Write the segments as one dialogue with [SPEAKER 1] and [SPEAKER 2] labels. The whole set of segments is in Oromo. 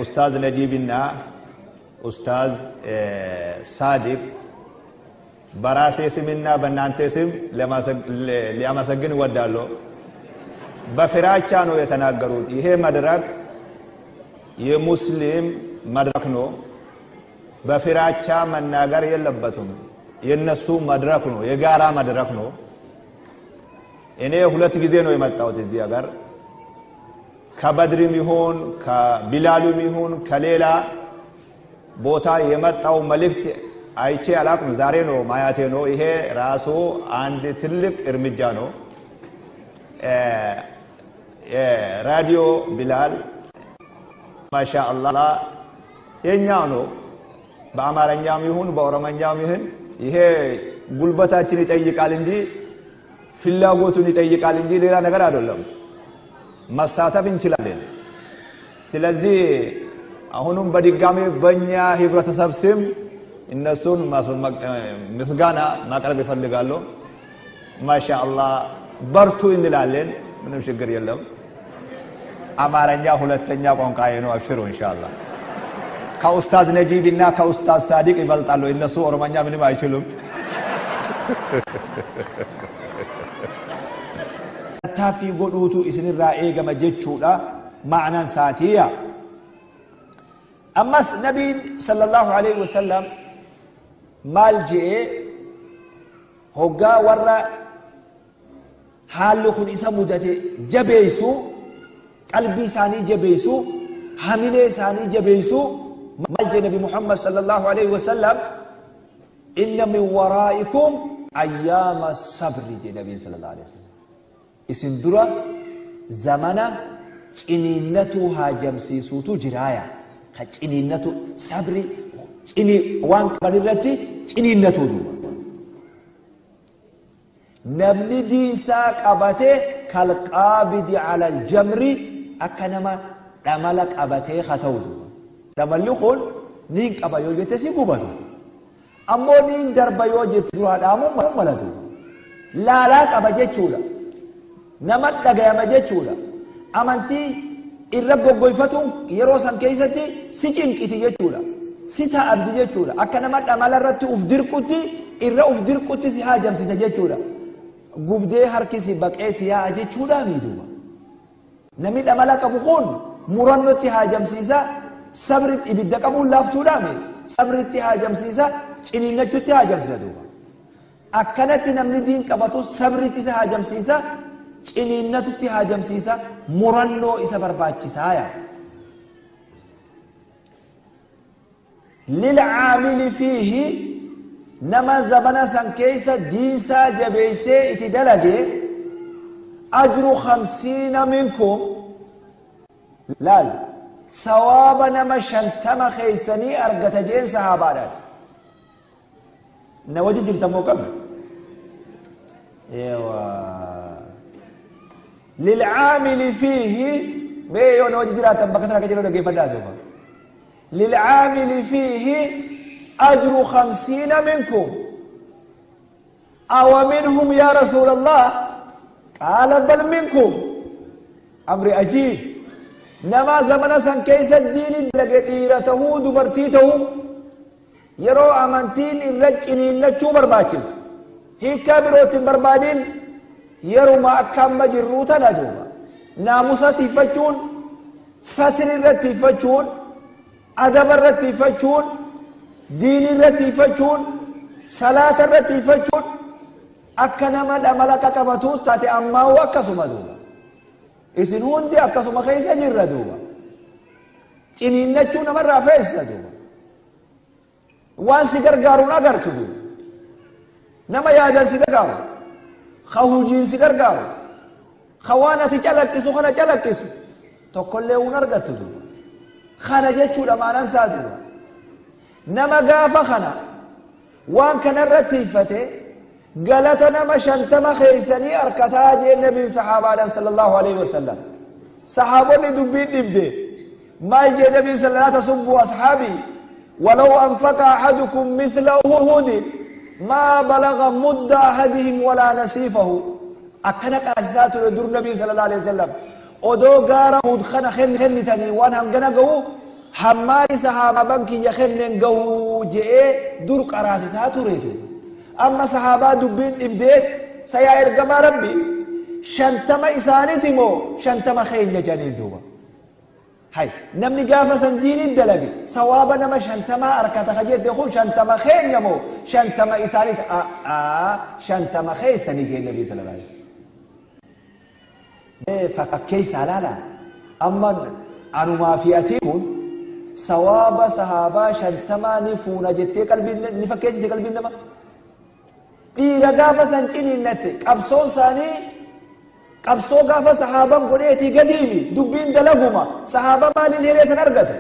[SPEAKER 1] ኡስታዝ ነጂብና ኡስታዝ ሳዲቅ በራሴ ስምና በእናንተ ስም ሊያመሰግን እወዳለሁ። በፍራቻ ነው የተናገሩት። ይሄ መድረክ የሙስሊም መድረክ ነው። በፍራቻ መናገር የለበትም። የነሱ መድረክ ነው፣ የጋራ መድረክ ነው። እኔ ሁለት ጊዜ ነው የመጣሁት እዚህ ሀገር። ከበድርም ይሁን ከቢላሉም ይሁን ከሌላ ቦታ የመጣው መልእክት አይቼ አላቅም። ዛሬ ነው ማያቴ ነው። ይሄ ራሱ አንድ ትልቅ እርምጃ ነው። ራዲዮ ቢላል ማሻ አላህ የኛው ነው። በአማርኛም ይሁን በኦሮመኛም ይሁን ይሄ ጉልበታችን ይጠይቃል እንጂ ፍላጎቱን ይጠይቃል እንጂ ሌላ ነገር አይደለም። መሳተፍ እንችላለን። ስለዚህ አሁንም በድጋሚ በእኛ ህብረተሰብ ስም እነሱን ምስጋና ማቅረብ ይፈልጋለሁ። ማሻ አላህ በርቱ እንላለን። ምንም ችግር የለም። አማርኛ ሁለተኛ ቋንቋዬ ነው። አብሽሩ ኢንሻአላህ። ከኡስታዝ ነጂብ እና ከኡስታዝ ሳዲቅ ይበልጣሉ። እነሱ ኦሮመኛ ምንም አይችሉም።
[SPEAKER 2] Tattaaffii godhuutu isinirraa eegama jechuudha ma'anaan saatiya. Ammas Nabiin sallallahu alaihi wasallam maal je'ee hoggaa warra haalli kun isa mudate jabeessu, qalbii isaanii jabeessu, hamilee isaanii jabeessu, maal jee Nabi Muhammad sallallahu alaihi wasallam? Inna min waraa'ikum ayyaama sabri jee Nabiin sallallahu alaihi wasallam. Isin dura zamana ciniinnatuu haajamsiisuutu jiraaya. Ka ciniinnatu sabri cini waan qaban irratti ciniinnatuu duuba. Namni diinsaa qabate kalqaabidi ala aljamri, akka nama dhamala qabatee haa ta'u duuba. Dhamalli kun niin qaba yoo jette si gubatu. Ammoo niin darba yoo jette duraa dhaamuu mala duuba. Laalaa qaba jechuudha. Nama dhagayama jechuudha. Amantii irra goggoyfatuun yeroo san keessatti si cinqiti jechuudha. Si ta'abdi jechuudha. Akka nama dhamala irratti uf dirqutti irra uf dirqutti si haajamsiisa jechuudha. Gubdee harki si baqee si yaa'a jechuudha miidhuba. Namni dhamala qabu kun murannootti haajamsiisa, sabri ibidda qabuun laaftuudha mi? Sabritti haajamsiisa, ciniinnachuutti haajamsiisa duuba. Akkanatti namni diin qabatu sabritti isa haajamsiisa, ciniinnatutti haajamsiisa, murannoo isa barbaachisaa yaa. Lilcaamili fiihi, nama zamana san keessa diinsaa jabeessee itti dalage, ajru 50 minkum, laal, sawaaba nama 50 keeysanii argata jeen sahaabaadhaan. Na waji jirta moo qabna? Eewa. Lilcaamili fiihi, mee yoo na waji jiraatan bakka tana akka jiru dhaggeeffadhaa duuba. Lilcaamili fiihi ajru 50 minkum. Awa minhum ya Rasuulallah? Qaala bal minkum. Amri ajiib. Nama zamana san keessa diini dalage, dhiira tahuu dubartii tahuu, yeroo amantiin irra ciniinnachuu barbaachiftu, hiikkaa birootiin barbaadin, yeruma akka amma jirruu tana duuba naamusa tiifachuun, satri irra tiifachuun, adaba irra tiifachuun, diini irra tiifachuun, salaata irra tiifachuun akka nama dhamala qaqabatu taate. Ammaa'u akkasuma duuba isin hundi akkasuma keessa jirra duuba. Ciniinnachuu namarraa feesisa duuba. Waan si gargaaruun agartu duuba, nama yaadan si gargaaru, ka hujiin si gargaaru, ka waan ati calaqqisu kana calaqqisu tokkollee hun argattu duuba. Kana jechuudha maanan isaa duuba. Nama gaafa kana waan kanarratti hiffate galata nama 50 keeysanii arkataa jeen nabiin sahaabaadhaan sallallahu alaihi wasallam. Sahaabonni dubbiin dhibde. Maal jee nabiin? Laa tasubbu ashaabii, ولو أنفق أحدكم مثل أحد ما بلغ مد أحدهم ولا نصيفه. Akkana qaasisaa ture dur nabiin sallallahu alaihi wasallam. Odoo gaara Uhud kana kennitanii waan hangana ga'u Hammaani sahaaban kiyya kenneen gahuu je'ee dur qaraasisaa tureetu. Amma sahaabaa dubbiin dhibdeet sayaa ergamaa Rabbi 50 isaaniiti moo 50 keenya jedhaniin duuba. Hay namni gaafa san diiniin dalage sawaaba nama 50 harkata ka jette kun 50 keenya moo 50 isaaniiti? A'aa 50 keessanii jee Nabii sallallahu alaihi wasallam. Fakkeessaa laala amma anumaa fi atii kun sawaaba sahaabaa 50 ni fuuna jettee qalbiin ni fakkeessite qalbiin nama. Dhiira gaafa san ciniinnatte qabsoon isaanii qabsoo gaafa sahaaban godheetii gadiimi dubbiin dalaguma sahaaba maaliin hiree san argate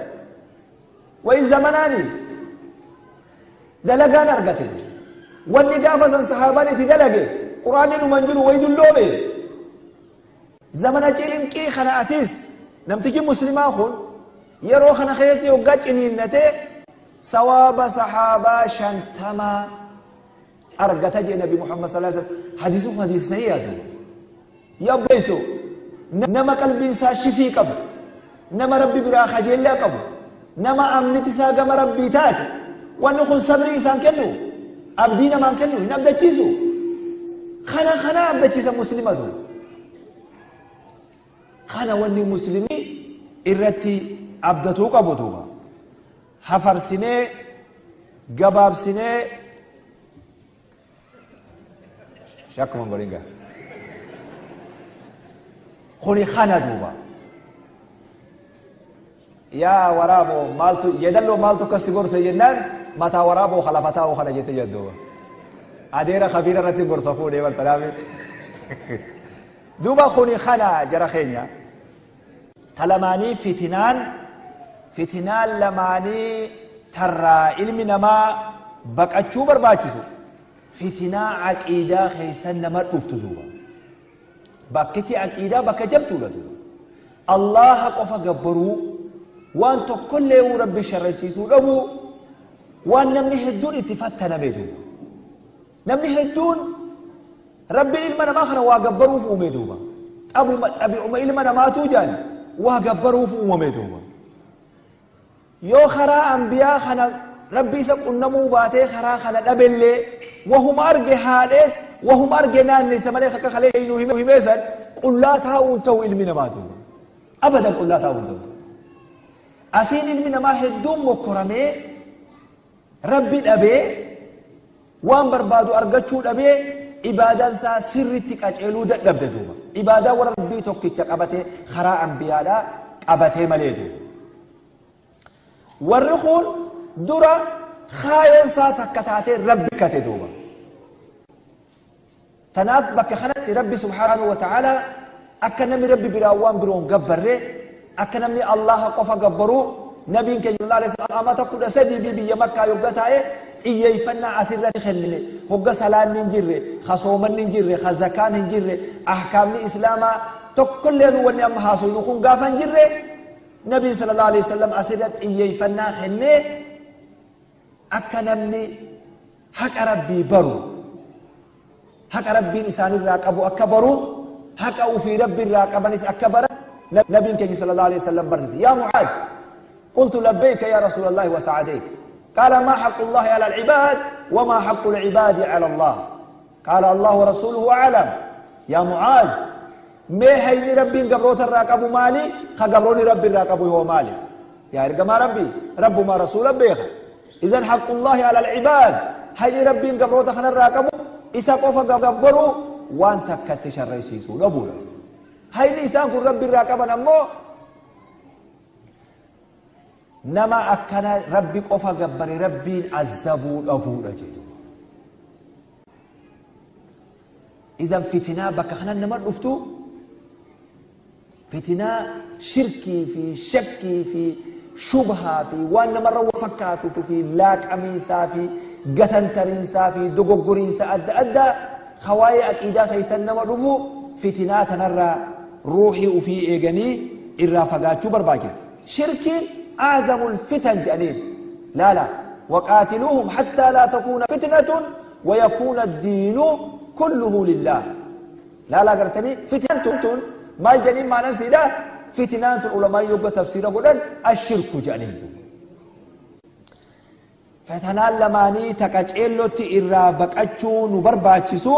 [SPEAKER 2] wayi zamanaani dalagaan argate wanni gaafa san sahaaban itti dalage quraanni numan jiru wayi dulloome zamana cinqii kana atis namtichi muslimaa kun yeroo kana keessatti hoggaa ciniinnate sawaaba sahaabaa 50 argata jee Nabi Muhammad sallallahu alaihi wasallam. Hadiisni kun hadiisa sahiihaatu. Yaa obboleessoo nama qalbiin isaa shifii qabu, nama Rabbi biraa kajeellaa qabu, nama amniti isaa gama Rabbii taate, wanni kun sabrii isaan kennu, abdii namaan kennu, hin abdachiisu. Kana kana abdachiisa muslimatu. Kana wanni muslimii irratti abdatuu qabu duuba. Hafarsinee gabaabsinee shakkuma godhin gaa. Kuni kana duuba. Yaa waraaboo maaltu yeedalloo maaltu akkas si gorse jennaan mataa waraaboo kalafataa kana jette jedhuuba. Adeera kabiira irratti gorsa fuudhee bal'aadhaame. Duuba kuni kana jara keenya. Ta lamaanii fitinaan lamaanii tarraa ilmi namaa baqachuu barbaachisu. Fitinaa aqiidaa keessan nama dhuftu duuba. Bakkiti aqiidaa bakka jabtuudha duuba. Allaha qofa gabbaruu waan tokkollee Rabbi sharrisiisuu dhabuu waan namni hedduun itti fattaname duuba. Namni hedduun Rabbiin ilma namaa kana waa gabbaruuf uume duuba. Xabi'uma ilma namaatuu jaan waa gabbaruuf uumame duuba. Yoo karaa ambiyaa kana Rabbi isa qunnamuu baatee karaa kana dhabellee wahuma arge haadheet wahuma arge naannessa malee akka kalee inuu himeessan qullaa taa'uun ta'u ilmi namaa duuba. Abadan qullaa taa'uun ta'u. Asiin ilmi namaa hedduun mokkoramee Rabbi dhabee waan barbaadu argachuu dhabee ibaadaan isaa sirriitti qaceeluu dadhabde duuba. Ibaadaa warra Rabbii tokkicha qabatee karaa ambiyaadhaa qabatee malee duuba. Warri kun dura kaayoon isaa takka taatee Rabbi kate duuba. Tanaaf bakka kanatti Rabbi subhaanahu wa ta'ala akka namni Rabbi biraa waan biroon gabbarre akka namni Allaha qofa gabbaruu nabiin keenya sallallahu alaihi wasallam amata 13 biyya Makkaa yogga taa'e xiyyeeffannaa asirratti kennine hogga salaanni hin jirre kasoomanni hin jirre kazakaan hin jirre ahkaamni islaamaa tokkollee nu wanni amma haasofnu kun gaafa hin jirre nabiin sallallahu alaihi wasallam asirratti xiyyeeffannaa kennee akka namni haqa Rabbii baru haqa Rabbiin isaanirraa qabu akka baru haqa ufii Rabbiirraa qabanis akka baran nabiin keenya sallallahu alaihi wasallam barsiise. Yaa Mucaad qultu labbayka ya rasuulallahi wa sa'adayka qaala maa haqqu llahi ala al-ibaad wa maa haqqu al-ibaadi ala Allah qaala Allahu wa rasuuluhu a'lam. Yaa Mucaad mee hayni Rabbiin gabroota irraa qabu maali ka gabroonni Rabbi irraa qabu yoo maali? Yaa ergamaa Rabbii Rabbumaa rasuula beeka. Idan haqqu llahi ala al-ibaad hayni Rabbiin gabroota kanarraa qabu isa qofa gabbaruu waan takkatti sharraysiisuu dhabuudha. Hayni isaan kun Rabbi irraa qaban ammoo nama akkana Rabbi qofa gabbare Rabbiin azabuu dhabuudha jedhu. Idan fitinaa bakka kanan nama dhuftu fitinaa shirkii fi shakkii fi shubhaa fi waan namarra wal fakkaatu fi laaqamiinsaa fi gatantariinsaa fi dogoggoriinsa adda addaa hawaayee aqiidaa keessan nama dhufu fitinaa tanarraa ruuxii ufii eeganii irraa fagaachuu barbaachisa. Shirkiin aazamul fitan jedhaniin laala waqaatiluuhum hattaa laa takuuna fitnatun wayakuuna addiinu kulluhu lillaah. Laala gartanii fitinaan tun maal jedhaniin maanan siidhaa Fitinaan tun ulamaan yogga tafsiira godhan ashirku jedhaniin duuba. Fatanaan lamaanii ta qaceellotti irraa baqachuu nu barbaachisu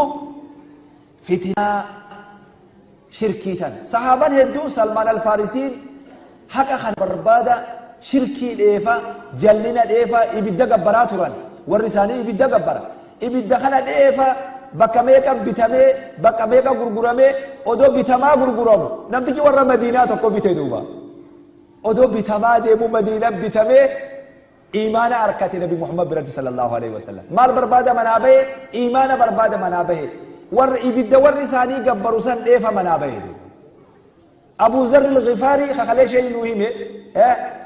[SPEAKER 2] fitinaa shirkii tana. Sahaabaan hedduun Salmaan Alfaarisiin haqa kana barbaada shirkii dheefa, jallina dheefa, ibidda gabbaraa turan. Warri isaanii ibidda gabbara. Ibidda kana dheefa bakka meeqa bitamee, bakka meeqa gurguramee, odoo bitamaa gurguramu. Namtichi warra Madiinaa tokko bite duuba. Odoo bitamaa deemu Madiina bitamee iimaana arkate Nabi Muhammad biratti sallallahu alaihi wasallam. Maal barbaada manaa bahe? Iimaana barbaada manaa bahe. Warri ibidda warri isaanii gabbaru san dheefa manaa bahe duuba. Abu Zarr al-Ghifari kakalee isheen nuu hime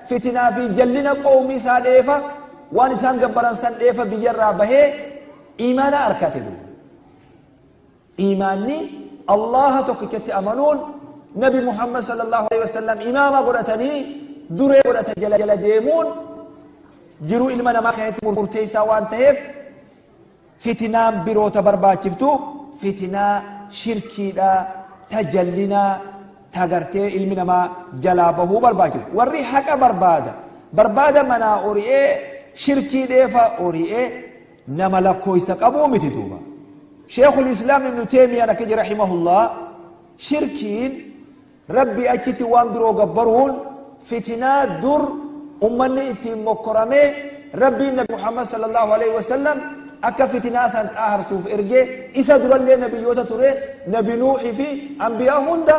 [SPEAKER 2] fitinaa fi jallina qawmii isaa dheefa waan isaan gabbaran san dheefa biyyarraa bahee iimaana arkate duuba. Iimaanni Allaha tokkichatti amanuun Nabi Muhammad sallallahu alaihi wasallam imaama godhatanii duree godhatan jala jala deemuun jiruu ilma namaa keessatti murteessaa waan ta'eef fitinaan biroota barbaachiftu fitinaa shirkiidha, tajallinaa tagartee ilmi namaa jalaa bahuu barbaachisu. Warri haqa barbaada barbaada manaa ori'ee shirkii dheefa ori'ee nama lakkoofsa qabuu miti duuba. Sheekul Islaam Ibnu Teemiyaan akka jira rahimahullah, shirkiin Rabbi achitti waan biroo gabbaruun fitinaa dur ummanni ittiin mokkoramee Rabbiin Nabi Muhammad sallallahu alaihi wasallam akka fitinaa san xaaharsuuf ergee isa durallee nabiyyoota ture, Nabi Nuuxii fi anbiyaa hunda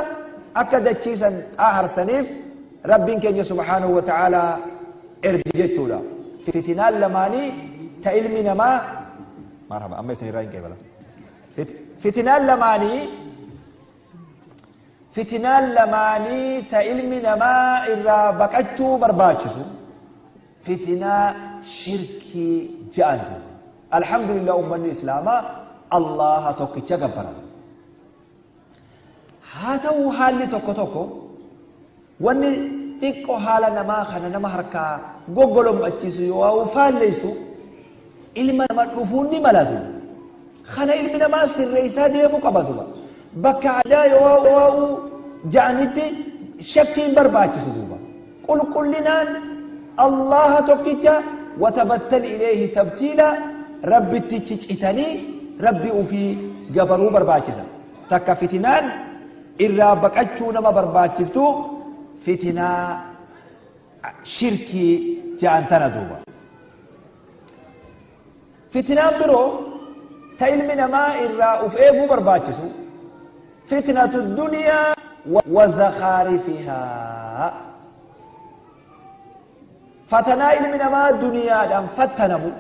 [SPEAKER 2] akka dachiisan xaaharsaniif Rabbiin keenya subhaanahu wa ta'aalaa erge jechuudha. Fitinaan lamaanii ta ilmi namaa marhaba amma isin irraa hin qeebala. Fitinaan lamaanii ta ilmi namaa irraa baqachuu barbaachisu fitinaa shirkii ja'antu. Alhamdulillah, ummanni Islaamaa Allaha tokkicha gabbara. Haa ta'u, haalli tokko tokko wanni xiqqoo haala namaa kana nama harkaa goggolommachiisu yoo faalleessu ilma nama dhufuun ni malatu. Kana ilmi namaa sirreessaa deemuu qaba duba. Bakka addaa yoo ja'anitti shakkiin barbaachisu duuba. Qulqullinaan Allaha tokkicha watabattal ilayhi tabtiila, Rabbitti cicitanii Rabbi ufii gabaruu barbaachisa. Takka fitinaan irraa baqachuu nama barbaachiftu fitinaa shirkii ja'an tana duuba. Fitinaan biroo ta ilmi namaa irraa uf eeguu barbaachisu fitnatu duniyaa wa zakhaarifihaa. Fatanaa ilmi namaa duniyaadhaan fattanamu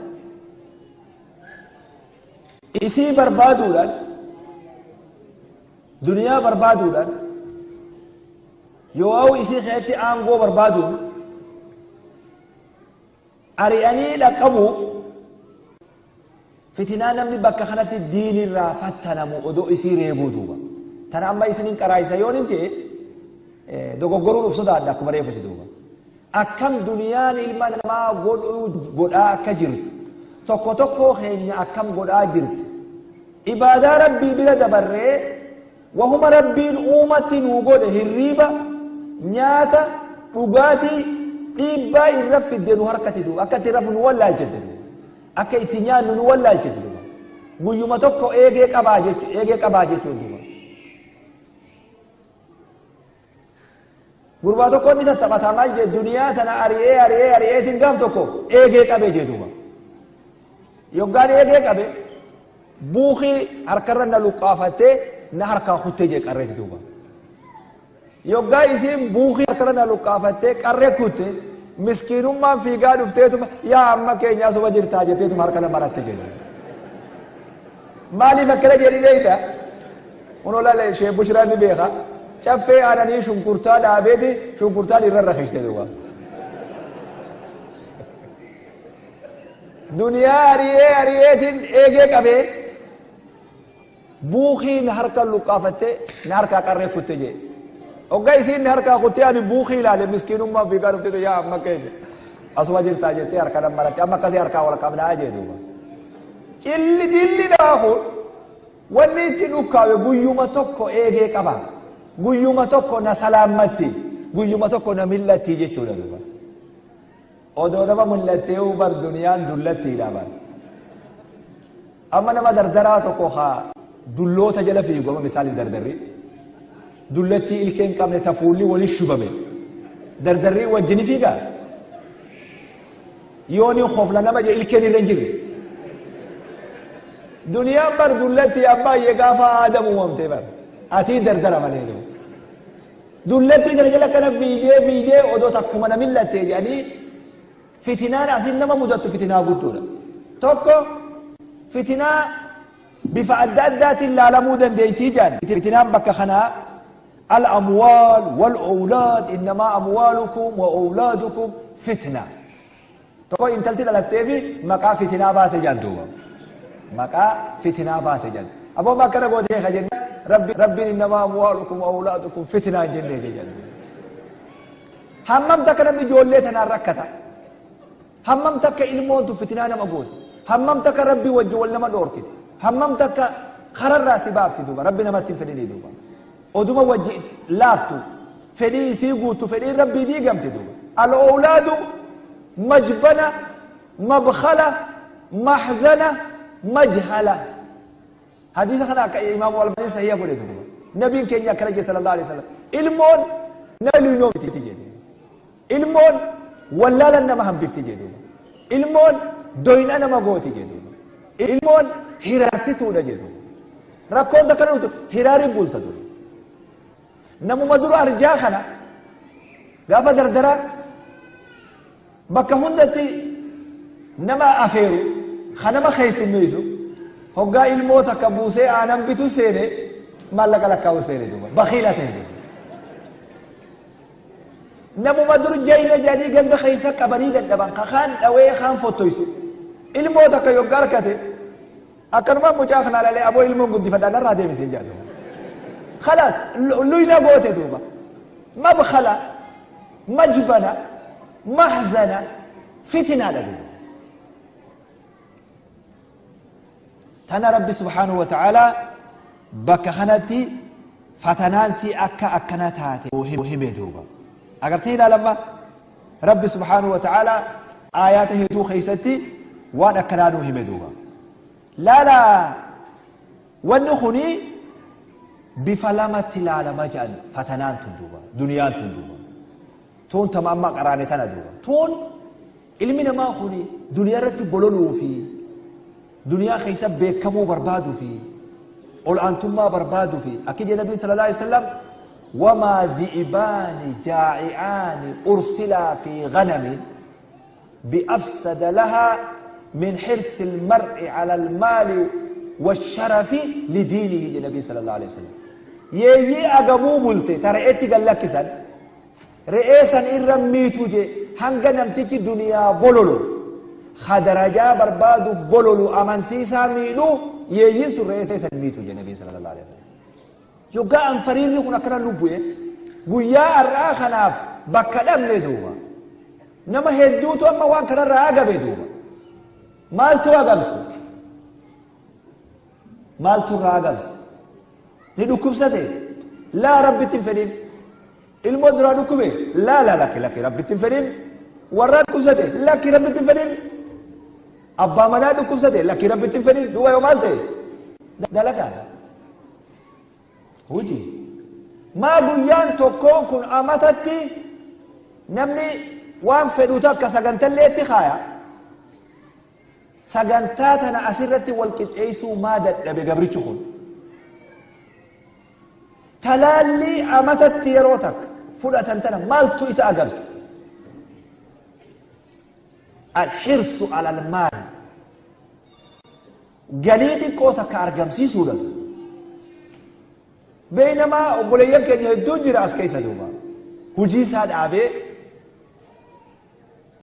[SPEAKER 2] isii barbaaduudhaan, duniyaa barbaaduudhaan, yoo isii keessatti aangoo barbaaduun ari'anii dhaqqabuuf fitinaa namni bakka kanatti diinirraa fattanamu odoo isii reebuu duuba. Tana amma isiniin qaraayisa yoon hin jee dogoggoruun uf sodaadha akkuma reefuti duuba. Akkam duniyaan ilma namaa godhuu godhaa akka jirtu, tokko tokko keenya akkam godhaa jirti. Ibaadaa Rabbii bira dabarree wahuma Rabbiin uumatti nuu godhe, hirriiba, nyaata, dhugaatii, dhiibbaa irra fidde nu harkatti duuba. Akka itti rafu nu wallaalchifte duuba. Akka itti nyaannu nu wallaalchifte duuba. Guyyuma tokko eegee qabaa jechuun, eegee qabaa jechuun duuba. Gurbaa tokko inni tattaphataa maal jee, duniyaa tana ari'ee ari'ee ari'eetiin gaaf tokko eegee qabee jee duuba. Yoggaan eegee qabe buukii harkarra na luqqaafattee na harkaa kuttee jee qarreeti duuba. Yoggaa isiin buukii harkarra na luqqaafattee qarree kutte, miskiinummaan fiigaa dhufteetuma "Yaa amma keenya asuma jirtaa?" jetteetuma harka na maratte jedhe. Maaliif akkana jedhi beekta? Kunoo laala, ishee Bushraan ni beeka. Caffee aananii shunkurtaa dhaabeeti shunkurtaan irra rakishte duuba. Duniyaa ari'ee ari'eetiin eegee qabee buukiin harka luqqaafattee na harkaa qarree kutte jee. Hoggaa isiin na harkaa kuttee ani buukii ilaale, miskiinummaan fiigaa dhufte, "Yaa amma keenya asuma jirtaa?" jettee harka nan maratte. Amma akkasii harkaa wal qabnaa jee duuba. Cilli dilli dhaafuun wanni itti dhukkaawe guyyuma tokko eegee qaba. Guyyuma tokko na salaammatti. Guyyuma tokko na millattii jechuudha duuba. Odoo nama mul'attee bar duniyaan dullattiidha bar. Amma nama dardaraa tokko haa dulloota jala fiigu amma misaali dardarri. Dullattii ilkee hin qabne ta fuulli wali shubame. Dardarrii wajjin fiigaa? Yooni hofla nama je ilkeen irra hin jirre. Duniyaan bar dullattii abbaayyee gaafa Aadam uumamte bar. Atii dardara malee duuba. Dullattii kana jala kana fiigee fiigee odoo takkuma na millattee jedhanii fitinaan asin nama mudattu fitinaa guddoodha. Tokko fitinaa bifa adda addaatiin laalamuu dandeessii jedhan. Fitinaan bakka kanaa al-amwaal wal-awlaad innamaa amwaalukum wa awlaadukum fitna. Tokko intalti dhalattee fi maqaa fitinaa baase jedhan duuba. Maqaa fitinaa baase jedhan. Aboo akkana gootee ka jenna rabbiin innamaa amwaalukum wa awlaadukum fitnaa hin jennee jedhan. Hammam takka namni ijoollee tanaan rakkata. Hammam takka ilmoon tun fitinaa nama goote. Hammam takka rabbii wajji wal nama dhoorkite. Hammam takka kararraa si baafti duuba. Rabbi namatti hin fedhinii duuba. Oduma wajji laaftu fedhii isii guutu fedhiin rabbii diigamti duuba. Al-awlaadu majbana mabkhala mahzana majhala. Hadiisa kana akka Imaamu Albaniin sahiha godhe duuba. Nabiin keenya akkana jedhe sallallahu alaihi wasallam. Ilmoon nama luynoo miti jedhe. Ilmoon wallaalan nama hambifti jedhe duuba. Ilmoon doyna nama gooti jedhe duuba. Ilmoon hiraarsituudha jedhe duuba. Rakkoon takka dhuftu hiraariin bulta duuba. Namuma dura arjaa kana gaafa dardaraa bakka hundatti nama afeeru ka nama keessummeessu hoggaa ilmoo takka buusee aanan bitu seene maallaqa lakkaa'u seene duuba bakiila ta'e duuba. Namuma dur jayna jedhanii ganda keessa qabanii dadhaban ka kaan dhawee kaan fottoysu ilmoo takka yoggaa harkate akkanuma mucaa kana lalee aboo ilmoon guddifadhaa narraa deebisee jaatu. خلاص لينا قوتي دوبا مبخلة مجبنة محزنة فتنة دوبا. تنا ربي سبحانه وتعالى بك خنتي فتنانسي أكا أكنتاتي وهمي دوبا. أقرتينا لما ربي سبحانه وتعالى آياته تو خيستي وان أكنانو همي دوبا. لا لا ونخني بفلامة العالم جان فتنان تندوبا دنيا تندوبا تون تماما قراني تنا دوبا تون علمنا ما خوني دنيا رت بلولو في دنيا خيسة بكمو بربادو في قل أنتم ما بربادو في أكيد يا نبي صلى الله عليه وسلم وما ذئبان جائعان أرسلا في غنم بأفسد لها من حرص المرء على المال والشرف لدينه النبي صلى الله عليه وسلم. يي أقبو بلتي ترى إتي قال لك سن رئيسا إرميتو جي هنگا نمتكي دنيا بولولو خدرجا بربادو بولولو أمانتي ساميلو يي سر رئيسا سميتو جي النبي صلى الله عليه وسلم. يوغا أنفرين لكونا كنا لبوه ويا الراخناف بكدام لدوما نما هدوتو أما وان كنا راقا بدوما مالتو أقبس مالتو راقبس ندوكبسته لا ربي تنفرين المدرا دوكبه لا لا لك لك ربي تنفرين ورا دوكبسته لك ربي تنفرين أبا منا دوكبسته لك ربي تنفرين دوا يوم مالته دلك وجي ما بيان تكون كن أمتتي نمني وان فدوتا كسجنت اللي تخايا سجنتاتنا أسرتي والكتئيسو ما دد بجبرتشون تلالي أمتت يروتك فلا تنتنا مالتو إسا أقبس الحرص على المال قليتي كوتك أرقمسي سورة بينما أبوليين كان يهدو جراس كيسا دوبا هجي ساد أبي